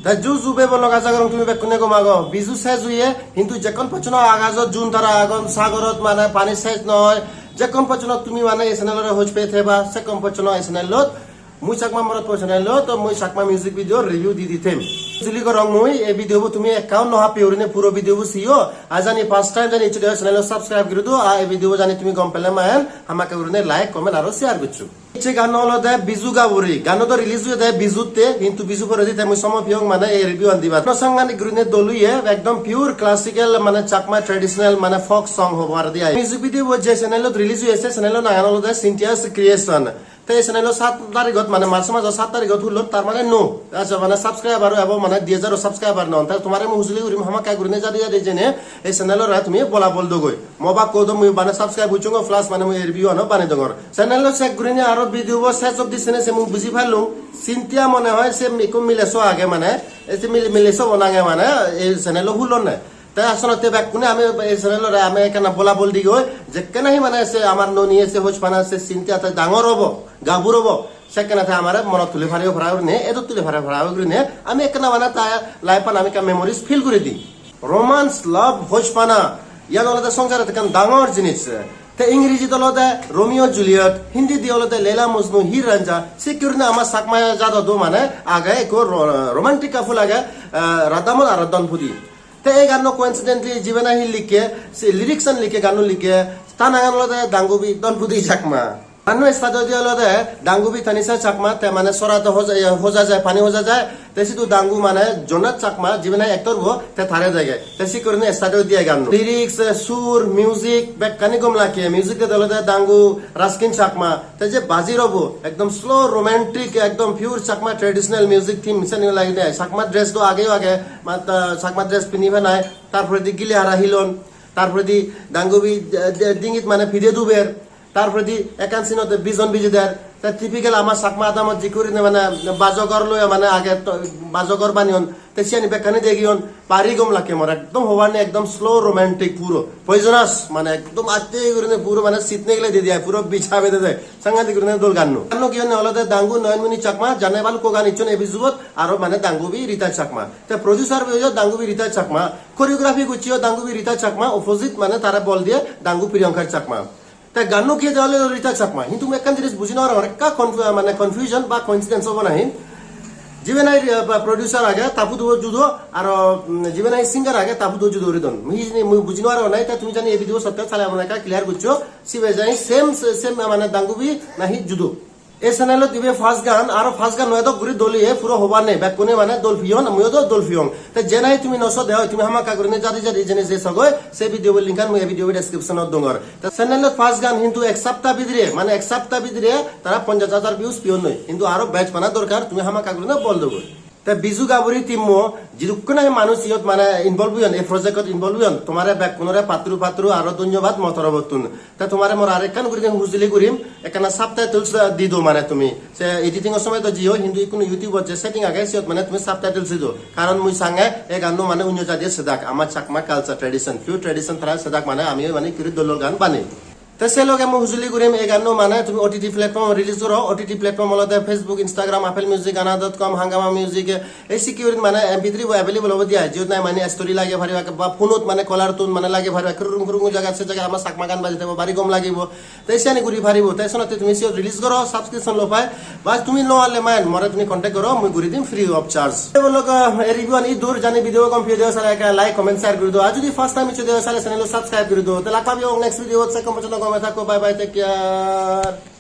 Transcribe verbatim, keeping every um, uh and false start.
Te ju ju bhei bon lok, aja gorong tumi bekkune gom ago. Biju sej oye, hintu jekkon pojjonto agajot jun tara agon, sagorot mane pani sej noi, jekkon pojjonto tumi mane ei channel-ore hoj pei theba, sekkon pojjonto ei channel-ot, mui Chakma Morot Poi channel-ot, to mui Chakma music video review di di them. Hujuli gorong mui ei video bo tumi ekka-o no happiye gurinei puro video bo seyo. Ar jani first time jani eccho de oi channel-ot subscribe guri do, ar ei video bo jani tumi gom pele mane hamakkai gurinei like, comment aro share goccho. Ecche ganno olode Biju Gaburi. Ganno do release oyede Bijutte, hintu Biju poredi te mui somo piyong mane ei review an dibar. No, sanghatik gurine dol oye, ekdom pure classical mane Chakma traditional mane folk song hobo parede ai. Music video bo je channel-ot release oye, se channel-o nangan olode Cynthia's Creation. Te ei channel-o saat tarigot mane March majo saat tarigot hullon, tar mane no. Acha, mane subscriber-o ebo mane di hajar subscriber non. Te tomare mui hujuli gurim hamakkai gurine jadi jadi jene ei channel-ore tumi bolabol dogoi. Mo bakko do mui bana subscribe huchungo plus mane mui review ano bane dongor. Channel lo check gurinei aro video bo ses obdi sene se mui buji parlung. Cynthia mone hoi se mi-, ekko mile so age mane, e se mile, mile so bo nange mane, ei channel lo hulonne. Te asolotte bekkune ami ei channel lore ami ekkana bola bol digoi, jekke nahi mane se amar noni se hojpana se Cynthia te dangor obo, gabur obo. Sekkene te amare monot tuli paribo para gurinei, edot tuli paribo para gurinei, ami ekkena mane ta life-an ami ekka memories feel guri di. Romance, love, hojpana, iyan olode songsarot ekkan dangor jinis. Te Ingrijit olode Romeo Juliet, Hindidi olode Leila Mojnu, Heer Ranjha, sekke gurinei ama Chakma jadot do mane age ekko ro-, romantic couple age, eh, Radhamon aro Dhonpudi. Te ei ganno coincidentally jibe nahi likke, se lyrics-an likke, ganno likke, ta nangan olode Dangubi Dhonpudi Chakma. Ganno start oide olode Dangubi Tanisha Chakma, te mane sorat hoja, hoja jai, pani hoja jai, te sidu Dangu mane Jonat Chakma, jibe nahi actor bo, te tare dege. Te sik gurinei start oi diye ganno. Lyrics, sur, music, bekkani gom lakke. Music dede olode Dangu Raskin Chakma. Te je baji robo, ekdom slow romantic, ekdom pure Chakma traditional music theme seni lagide ai. Chakma dress do ageyo age, mat-, ah, Chakma dress pini penai, tar poredi gile hara hilon, tar poredi Dangubi, eh, de-, dingit mane pide duber, tar poredi ekkan scene-ot bijon bije der, te typical ama Chakma adamot jikko gurinei mane bajo ghor loi mane age to, bajo ghor baneyon, te siyani bekkani degiyon, bari gom lakke mor, ekdom hobar nei, ekdom slow romantic puro. Poisonous, mane ekdom atte gurinei puro mane sit negile di di ai, puro bicha bede de. Sanghatik gurinei dol ganno. Ganno giyonne olode Dangu Noyonmoni Chakma, jane balukko gan icchon ei bijubot, aro mane Dangubi Rita Chakma. Te producer bo oiyo Dangubi Rita Chakma, choreography goccheyo Dangubi Rita Chakma, opposite mane tare bol diye Dangu Priyankar Chakma. Te ganno giyede ole Rita Chakma, hintu mui ekkan jinis buji nw parongor, ekka confu-, mane confusion ba coincidence obo nahi. Jibe nahi, eh, producer age, ta pudu judo, aro, mm, jibe nahi singer age, ta pudu judo guri don. Mui hijeni mui buji nw parongor nahi, te tumi jani ei video sotte sale amare ekka clear goccho, sibe jani same, same mane Dangubi nahi judo. Ei channel-ot ibe first gan, aro first gan noi dok guri dol oye, puro hobar nei, bekkune mane dol piyon, muiyo do dol piyong. Te je nahi tumi no so de oi, tumi hamakkai gurinei jadi jadi jene je sogoi, se video bo link-an mui ei video bo description-ot dongor. Te channel-ot first gan hintu ek sapta bidire, mane ek sapta bidire tara ponjash hajar views piyon noi. Hintu aro bej pana dorkar, tumi hamakkai gurinei bol dogoi. Te Biju Gaburi team-o jidukkun nahi manuj iyot mane involve oyon, ei project-ot involve oyon, tomare bekkunore patturu patturu aro dhonyobad mo torobottun. Te tomare mor arekkan guri hujuli gurim, ekkana subtitles, eh, di do mane tumi. Se editing-o somoy do jiyo, hintu ikkunu YouTube-ot je setting age, siyot mane tumi subtitles di do. Karon mui sange ei ganno mane onyo jadiye sedak, ama Chakma culture tradition, pure tradition tara sedak mane ami mane ikkuri dol dol gan banei. Te se loge mui hujuli gurim ei ganno mane tumi O T T platform release goro, O T T platform olode Facebook, Instagram, Apple Music, Gaana dot com, Hungama Music, ei sikke gurin mane M P three bo available obo diya, jiyot nahi mane story lage pariba, ba phone-ot mane caller tune mane lage pariba, kurung kurung jaga se jaga ama Chakma gan baji thebo, bari gom lagibo. Te siyani guri paribo, te sonotte tumi siyot release goro, subscription lo pai, ba tumi no ale mane more tumi contact goro, mui guri dim free of charge. Te bolo, eh, ei review ani dur, jani video gom piyo de sale ekka like, comment, share guri do. Ar jodi first time iccho de sale channel subscribe guri do. Te lak pabi ok next video, se kom pojjonto gome thakko, bye bye, take care.